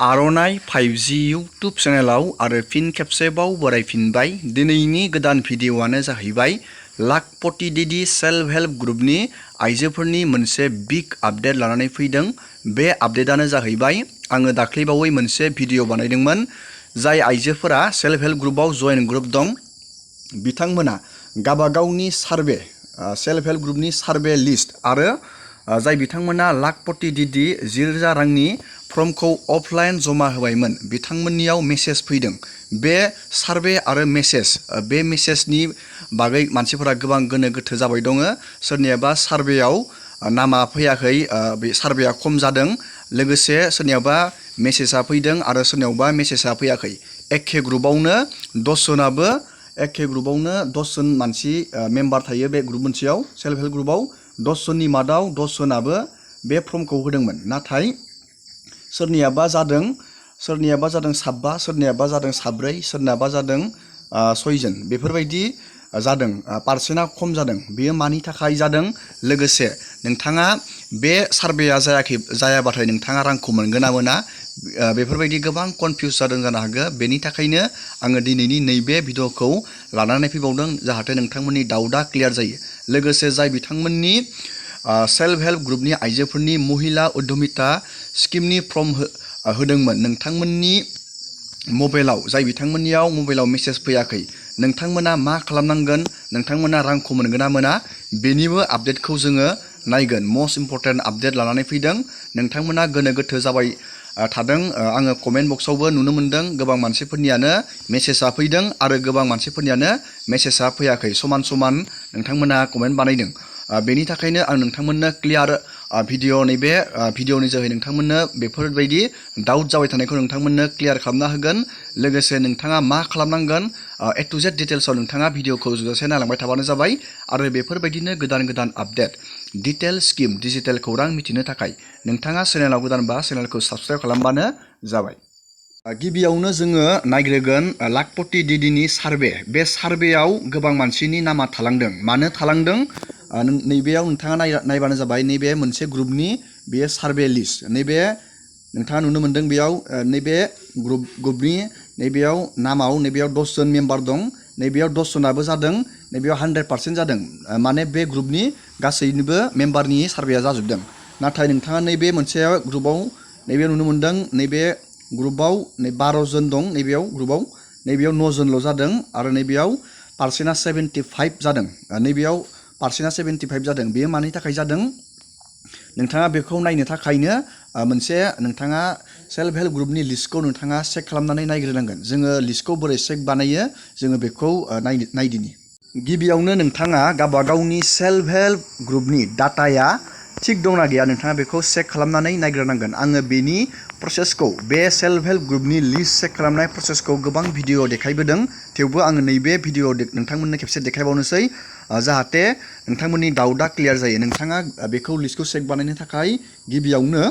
आर'नाइ 5G YouTube चेनेलाव आरो फिन खेबसेबाव बरायफिनबाय। दिनैनि गोदान भिडिअ'आनो जाहैबाय लाखपति दिदि सेल्फ हेल्प ग्रुपनि आइजोफोरनि मोनसे बिग आपडेट लानानै फैदों। बे आपडेटआनो जाहैबाय आङो दाख्लैबावै मोनसे भिडिअ' बानायदोंमोन। जाय आइजोफोरा सेल्फ हेल्प ग्रुपआव जइन ग्रुप दं बिथांमोना गावबागावनि सार्भे सेल्फ हेल्प ग्रुपनि सार्भे लिस्ट आरो जाय बिथांमोना लाखपति दिदि 10,000 रांनि फर्मखौ अफलाइन जमा होबायमोन बिथांमोननियाव मेसेज फैदों। बे सार्भे आरो बे मेसेजनि बागै मानसिफोरा गोबां गोनो गोथो जाबाय दङ। सोरनियाबा सार्भेयाव नामा फैयाखै, बे सार्भेया खम जादों। लोगोसे सोरनियाबा मेसेजआ फैदों आरो सोरनियावबा मेसेजआ फैयाखै। एखे ग्रुपावनो 10 जन मानसि मेम्बार थायो बे ग्रुप मोनसेयाव। सेल्फ हेल्प ग्रुपआव 10 जननि मादाव 10 जनाबो बे फर्मखौ होदोंमोन। नाथाय सोरनियाबा जादों 7, सोरनियाबा जादों 4, सोरनियाबा जादों 6 जन। बेफोरबायदि जादों, पारसेन्टआ खम जादों। बेयो मानि थाखाय जादों? लोगोसे नोंथाङा बे सार्भेया जायाबाथाय नोंथाङा रांखौ मोनगोन ना मोना, बेफोरबायदि गोबां कनफिउज जादों जानो हागौ। बेनि थाखायनो आङो दिनैनि नैबे भिडिअ'खौ लानानै फैबावदों जाहाथे नोंथांमोननि डाउटआ क्लियार जायो। लोगोसे जाय बिथांमोननि सेल्फ हेल्प ग्रुपनि आइजोफोरनि महिला उद्यमिता स्किमनि फर्म होदोंमोन, नोंथांमोननि मबाइलाव जाय बिथांमोननियाव मबाइलाव मेसेज फैयाखै, नोंथांमोना मा खालामनांगोन, नोंथांमोना रांखौ मोनगोन ना मोना, बेनिबो आपडेटखौ जोङो नायगोन। मस्ट इम्परटेन्ट आपडेट लानानै फैदों। नोंथांमोना गोनो गोथो जाबाय थादों। आङो कमेन्ट बक्सआवबो नुनो मोन्दों गोबां मानसिफोरनियानो मेसेजआ फैदों आरो गोबां मानसिफोरनियानो मेसेजआ फैयाखै। समान समान नोंथांमोना कमेन्ट बानायदों। बेनि थाखायनो आं नोंथांमोननो क्लियार नैबे भिडिअनि जोहै नोंथांमोननो बेफोरबायदि डाउट जाबाय थानायखौ नोंथांमोननो क्लियार खालामना होगोन। लोगोसे नोंथाङा मा खालामनांगोन A to Z डिटेल्सआव नोंथाङा भिडिअखौ जोबजासे नायलांबाय थाबानो जाबाय। आरो बेफोरबायदिनो गोदान गोदान आपडेट डिटेल स्किम डिजिटेल खौरां मिथिनो थाखाय नोंथाङा चेनेलाव गोदानबा चेनेलखौ साबस्क्राइब खालामबानो जाबाय। गिबियावनो जोङो नायग्रोगोन लाखपति दिदिनि सार्भे। बे सार्भेयाव गोबां मानसिनि नामा थालांदों। मानो थालांदों? नैबेयाव नोंथाङा नायबानो जाबाय। नैबे मोनसे ग्रुपनि बेयो सार्भे लिस्ट। नैबे नोंथाङा नुनो मोन्दों बेयाव नैबे ग्रुपनि नैबेयाव नामाव नैबेयाव 10 जन मेम्बार दं। नैबेयाव 10 जनाबो जादों, नैबेयाव 100% जादों। माने बे ग्रुपनि गासैनिबो मेम्बारनि सार्भेया जाजोबदों। नाथाय नोंथाङा नैबे मोनसे ग्रुपआव नैबेयाव नुनो मोन्दों नैबे ग्रुपआव 12 जन दं। नैबेयाव ग्रुपआव नैबेयाव 9 जनल' जादों आरो नैबेयाव पारसेन्टआ 75 जादों। नैबेयाव पारसेन्टआ 75 जादों। बेयो मानि थाखाय जादों? नोंथाङा बेखौ नायनो थाखायनो मोनसे नोंथाङा सेल्फ हेल्प ग्रुपनि लिस्टखौ नोंथाङा चेक खालामनानै नायग्रोनांगोन। जोङो लिस्टखौ बोरै चेक बानायो जोङो बेखौ नायदिनि। गिबियावनो नोंथाङा गावबागावनि सेल्फ हेल्प ग्रुपनि डाटाया थिग दंना गैया नोंथाङा बेखौ चेक खालामनानै नायग्रोनांगोन। आङो बेनि प्रसेसखौ बे सेल्फ हेल्प ग्रुपनि लिस्ट चेक खालामनाय प्रसेसखौ गोबां भिडिअ देखायबोदों। थेवबो आङो नैबे भिडिअ नोंथांमोननो खेबसे देखायबावनोसै जाहाथे नोंथांमोननि डाउटआ क्लियार जायो। नोंथाङा बेखौ लिस्टखौ चेक बानायनो थाखाय गिबियावनो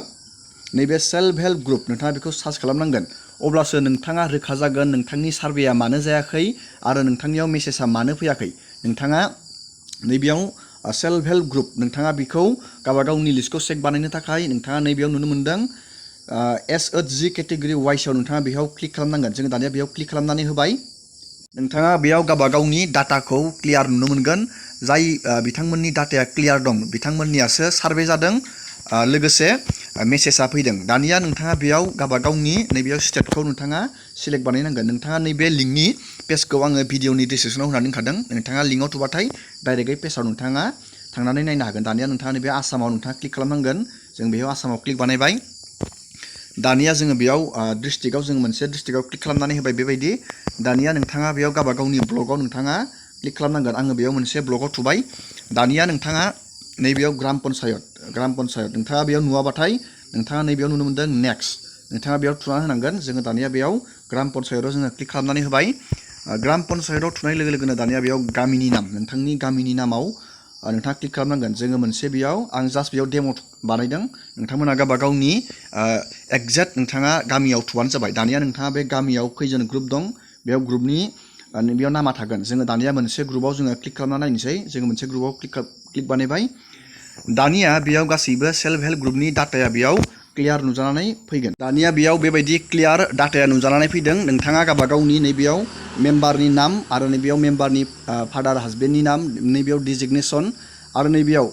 नैबे सेल्फ हेल्प ग्रुप नोंथाङा बेखौ सार्च खालामनांगोन। अब्लासो नोंथाङा रोखा जागोन नोंथांनि सार्भेया मानो जायाखै आरो नोंथांनियाव मेसेजआ मानो फैयाखै। नोंथाङा नैबेयाव सेल्फ हेल्प ग्रुप नोंथाङा बेखौ गावबागावनि लिस्टखौ चेक बानायनो थाखाय नोंथाङा नैबेयाव नुनो मोन्दों SHG केटेगरि वाइसआव नोंथाङा बेयाव क्लिक खालामनांगोन। जोङो दानिया बेयाव क्लिक खालामनानै होबाय। नोंथाङा बेयाव गावबागावनि डाटाखौ क्लियार नुनो मोनगोन। जाय बिथांमोननि डाटाया क्लियार दं बिथांमोननियासो सार्भे जादों। लोगोसे मेसेजआ फैदों। दानिया नोंथाङा बेयाव गावबागावनि नैबेयाव स्टेटखौ नोंथाङा सिलेक्ट बानायनांगोन। नोंथाङा नैबे लिंकनि पेजखौ आङो भिडिअनि डिसक्रिपसनाव होनानै दोनखादों। नोंथाङा लिंकआव थुबाथाय डाइरेक्टयै पेजाव नोंथाङा थांनानै नायनो हागोन। दानिया नोंथाङा नैबे आसामाव नोंथाङा क्लिक खालामनांगोन। जों बेयाव आसामाव क्लिक बानायबाय। दानिया जोङो बेयाव डिस्ट्रिक्टआव जों मोनसे डिस्ट्रिक्टआव क्लिक खालामनानै होबाय बेबायदि। दानिया नोंथाङा बेयाव गावबागावनि ब्लगाव नोंथाङा क्लिक खालामनांगोन। आङो बेयाव मोनसे ब्लगाव थुबाय। दानिया नोंथाङा नैबेयाव ग्राम पन्सायत नोंथाङा बेयाव नुवाबाथाय नोंथाङा नैबेयाव नुनो मोन्दों नेक्स्ट नोंथाङा बेयाव थुना होनांगोन। जोङो दानिया बेयाव ग्राम पन्सायतआव जोङो क्लिक खालामनानै होबाय। ग्राम पन्सायतआव थुनाय लोगो लोगोनो दानिया बेयाव गामिनि नाम नोंथांनि गामिनि नामाव नोंथाङा क्लिक खालामनांगोन। जोङो मोनसे बेयाव आं जास्ट बेयाव डेम' बानायदों। नोंथांमोना गावबागावनि एक्जेक्ट नोंथाङा गामियाव थुबानो जाबाय। दानिया नोंथाङा बे गामियाव खैजोन ग्रुप दं बेयाव ग्रुपनि बेयाव नामा थागोन। जोङो दानिया मोनसे ग्रुपआव जोङो क्लिक खालामना नायनोसै। जोङो मोनसे ग्रुपआव क्लिक बानायबाय। दानिया बेयाव गासैबो सेल्फ हेल्प ग्रुपनि डाटाया बेयाव क्लियार नुजानानै फैगोन। दानिया बेयाव बेबायदि क्लियार डाटाया नुजानानै फैदों। नोंथाङा गावबागावनि नैबेयाव मेम्बारनि नाम आरो नैबेयाव मेम्बारनि फादार हासबेन्डनि नाम, नैबेयाव डिजिगनेसन आरो नैबेयाव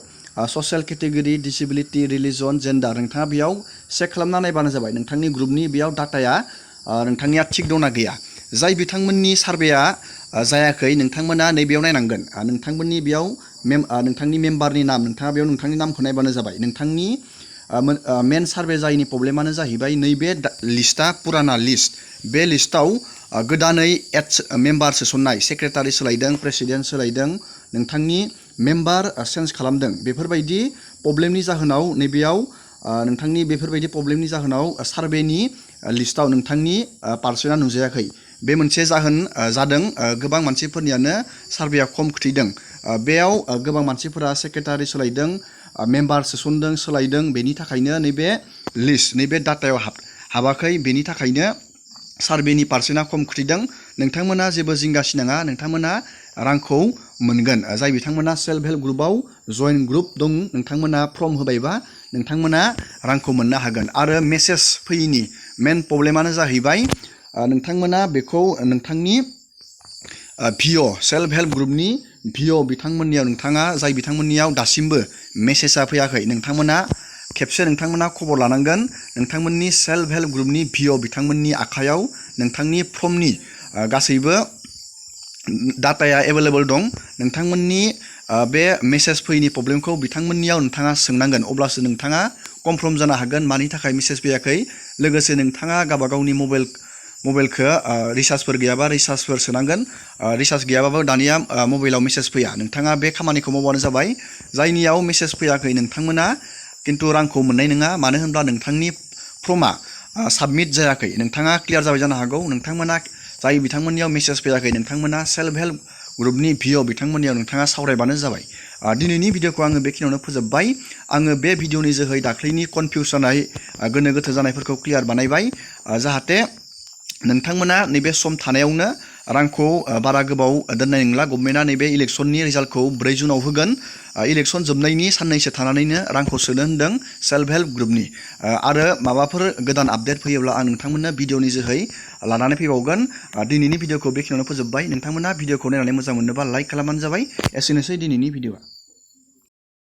ससियेल केटेगरि, डिसेबिलिटि, रिलिजन, जेन्डार नोंथाङा बेयाव चेक खालामना नायबानो जाबाय नोंथांनि ग्रुपनि बेयाव डाटाया नोंथांनिया थिग दंना गैया। जाय बिथांमोननि सार्भेया जायाखै नोंथांमोना नैबेयाव नायनांगोन। नोंथांमोननि बेयाव नोंथांनि मेम्बारनि नाम, नोंथाङा बेयाव नोंथांनि नामखौ नायबानो जाबाय। नोंथांनि मेन सार्भे जायैनि प्रब्लेमानो जाहैबाय नैबे लिस्टआ पुराना लिस्ट। बे लिस्टआव गोदानै मेम्बार सोसननाय, सेक्रेटारि सोलायदों, प्रेसिडेन्ट सोलायदों, नोंथांनि मेम्बार चेन्ज खालामदों। बेफोरबायदि प्रब्लेमनि जाहोनाव नैबेयाव नोंथांनि बेफोरबायदि प्रब्लेमनि जाहोनाव सार्भेनि लिस्टआव नोंथांनि पार्सेन्टआ नुजायाखै। बे मोनसे जाहोन जादों गोबां मानसिफोरनियानो सार्भेया खम खोथैदों। बेयाव गोबां मानसिफोरा सेक्रेटारि सोलायदों, मेम्बार सोसनदों, सोलायदों। बेनि थाखायनो नैबे लिस्ट, नैबे डाटायाव हाबाखै। बेनि थाखायनो सार्भेनि पार्सेन्टआ खम खोथैदों। नोंथांमोना जेबो जिंगा सिनाङा, नोंथांमोना रांखौ मोनगोन। जाय बिथांमोना सेल्फ हेल्प ग्रुपआव जइन ग्रुप दं, नोंथांमोना फर्म होबायबा नोंथांमोना रांखौ मोननो हागोन। आरो मेसेज फैयैनि मेन प्रब्लेमानो जाहैबाय नोंथांमोना बेखौ नोंथांनि भिअ सेल्फ हेल्प ग्रुपनि भिअ बिथांमोननियाव नोंथाङा जाय बिथांमोननियाव दासिमबो मेसेजआ फैयाखै नोंथांमोना खेबसे नोंथांमोना खबर लानांगोन। नोंथांमोननि सेल्फ हेल्प ग्रुपनि भिअ बिथांमोननि आखायाव नोंथांनि फर्मनि गासैबो डाटाया एभेलेबल दं। नोंथांमोननि बे मेसेज फैयैनि प्रब्लेमखौ बिथांमोननियाव नोंथाङा सोंनांगोन। अब्लासो नोंथाङा कनफार्म जानो हागोन मानि थाखाय मेसेज फैयाखै। लोगोसे नोंथाङा गावबागावनि मबाइलखौ रिसार्जफोर गैयाबा रिसार्जफोर सोनांगोन। रिसार्ज गैयाबाबो दानिया मबाइलाव मेसेज फैया। नोंथाङा बे खामानिखौ मावबानो जाबाय। जायनियाव मेसेज फैयाखै नोंथांमोना खिन्थु रांखौ मोननाय नङा। मानो होनब्ला नोंथांनि फर्मआ साबमिट जायाखै। नोंथाङा क्लियार जाबाय जानो हागौ। नोंथांमोना जाय बिथांमोननियाव मेसेज फैयाखै नोंथांमोना सेल्फ हेल्प ग्रुपनि भिअ बिथांमोननियाव नोंथाङा सावरायबानो जाबाय। दिनैनि भिडिअखौ आङो बेखिनियावनो फोजोबबाय। आङो बे भिडिअनि जोहै दाख्लैनि कनफिउस जानाय गोनो गोथो जानायफोरखौ क्लियार बानायबाय। जाहाथे नोंथांमोना नैबे सम थानायावनो रांखौ बारा गोबाव दोननाय नंला। गभर्नमेन्टआ नैबे इलेक्सननि रिजाल्टखौ 4 जुनाव होगोन। इलेक्सन जोबनायनि साननैसो थानानैनो रांखौ सोनो होन्दों सेल्फ हेल्प ग्रुपनि। आरो माबाफोर गोदान आपडेट फैयोब्ला आं नोंथांमोननो भिडिअनि जोहै लानानै फैबावगोन। दिनैनि भिडिअखौ बेखिनियावनो फोजोबबाय। नोंथांमोना भिडिअखौ नायनानै मोजां मोनोबा लाइक खालामबानो जाबाय। एसेनोसै दिनैनि भिडिअआ।